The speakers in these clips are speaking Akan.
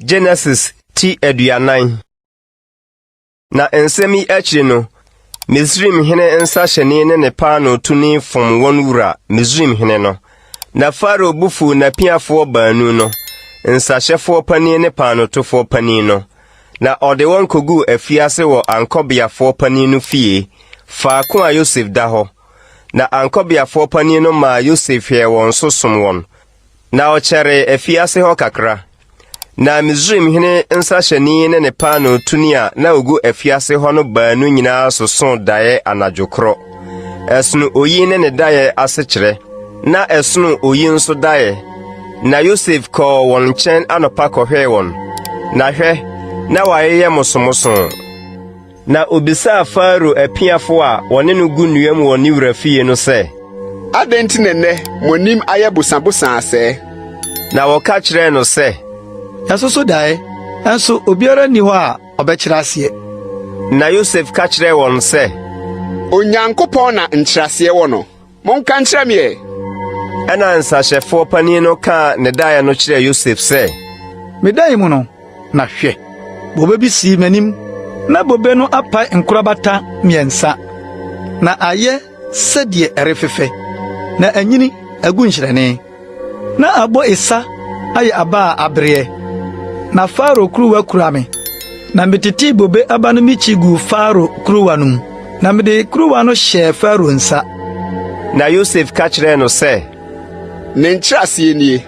Genesis ti 40. Na nsɛm yi akyiri no, Misraim hene nsahyɛni ne ne paanootoni fom wɔn wura, Misraim hene no. Na Farao bo fuu n'apiafoɔ baanu no, nsahyɛfoɔ panin ne paanootofoɔ panin no, na ɔde wɔn koguu afiase wɔ ankɔbeafoɔ panin no fie, faako a Yosef da hɔ. Na ankɔbeafoɔ panin no maa Yosef hwɛɛ wɔn so som wɔn, na ɔkyɛree afiase hɔ kakra. Na Misraimhene nsahyɛni ne ne paanootoni a na ogu afiase hɔ no baanu nyinaa sosoo daeɛ anadwo korɔ. Ɛsono oyi ne ne daeɛ asekyerɛ, na ɛsono oyi nso daeɛ. Na Yosef kɔɔ wɔn nkyɛn anɔpa kɔhwɛɛ wɔn, na hwɛ, na wɔayeyɛ mosomosoo. Na obisaa Farao apiafo a wɔne no gu nnua mu wɔ ne wura fie no sɛ, Adɛn nti na nnɛ mo anim ayɛ bosabosaa sɛɛ? Na wɔka kyerɛɛ no sɛ, Yɛasoso dae, nanso obiara nni hɔ a ɔbɛkyerɛ aseɛ. Na Yosef ka kyerɛɛ wɔn sɛ, Onyankopɔn na nkyerɛaseɛ wɔ no. Monka nkyerɛ me ɛ! Ɛnna nsahyɛfoɔ panin no kaa ne daeɛ no kyerɛɛ Yosef sɛ, Me dae mu no, na hwɛ, bobe bi sii m'anim. Ná bobe no apae nkorabata mmiɛnsa, na ayɛ sɛdeɛ ɛrefefɛ, na anyini agu nhyerɛnee. Na abɔ esa ayɛ aba a abereɛ. Na Farao kuruwa kura me, na metetee bobe aba no mikyi guu Farao kuruwa no mu, na mede kuruwa no hyɛɛ Farao nsa. Na Yosef ka kyerɛɛ no sɛ, Ne nkyerɛaseɛ nie,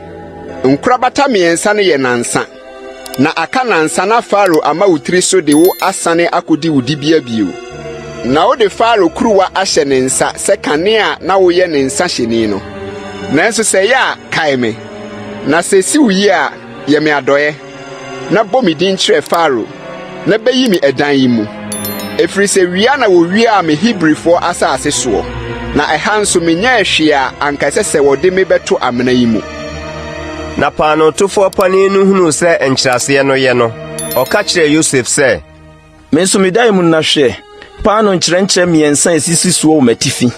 Nkorabata mmiɛnsa no yɛ nnansa. Na aka nnansa na Farao ama wo tiri so de wo asane akodi wo dibea bio. Na wode Farao kuruwa ahyɛ ne nsa sɛ kane a na woyɛ ne nsahyɛni no. Nanso sɛ ɛyɛ a, kae me, na sɛ esi wo yie a, yɛ me adɔeɛ, na bɔ me din kyerɛ Farao, na bɛyi me ɛdan yi mu. Ɛfiri sɛ wia na wɔwiaa me Hebrifoɔ asase soɔ, na ɛha nso menyɛɛ hwee a anka ɛsɛ sɛ wɔde me bɛto amena yi mu. Na paanootofoɔ panin no hunuu sɛ nkyerɛaseɛ no yɛ no, ɔka kyerɛɛ Yosef sɛ, Me nso me dae mu no na hwɛ, paanoo nkyerɛnkyerɛ mmiɛnsa a esisi soɔ wɔ m'atifi.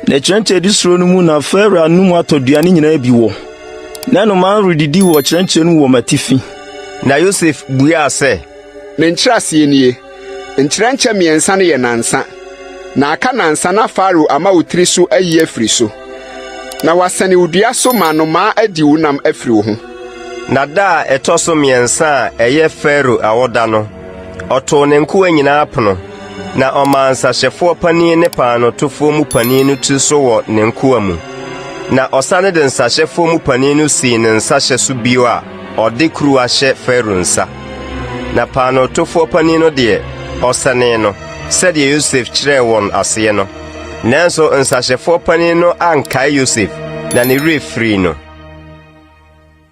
Na kyerɛnkyerɛ edi soro no mu na Farao anom atɔduane nyinaa bi wɔ. Na nnomaa redidi wɔ kyerɛnkyerɛ no mu wɔ m'atifi. Na Yosef buaa sɛ, Ne nkyerɛaseɛ nie, Nkyerɛnkyɛ mmiɛnsa no yɛ nnansa. Na aka nnansa na Farao ama wo tiri so ayi afiri so, na wasɛne wo dua so ma nnomaa adi wo nam afiri wo ho. Na da a ɛtɔ so mmiɛnsa a ɛyɛ Farao awoda no, ɔtoo ne nkoa nyinaa pono, na ɔmaa nsahyɛfoɔ panin ne paanootofoɔ mu panin no tiri so wɔ ne nkoa mu. Na ɔsane de nsahyɛfoɔ mu panin no sii ne nsahyɛ so bio a ɔde kuruwa hyɛ Farao nsa. Na paanootofoɔ panin no deɛ, ɔsɛnee no, sɛdeɛ Yosef kyerɛɛ wɔn aseɛ no. Nanso nsahyɛfoɔ panin no ankae Yosef, na ne werɛ firii no.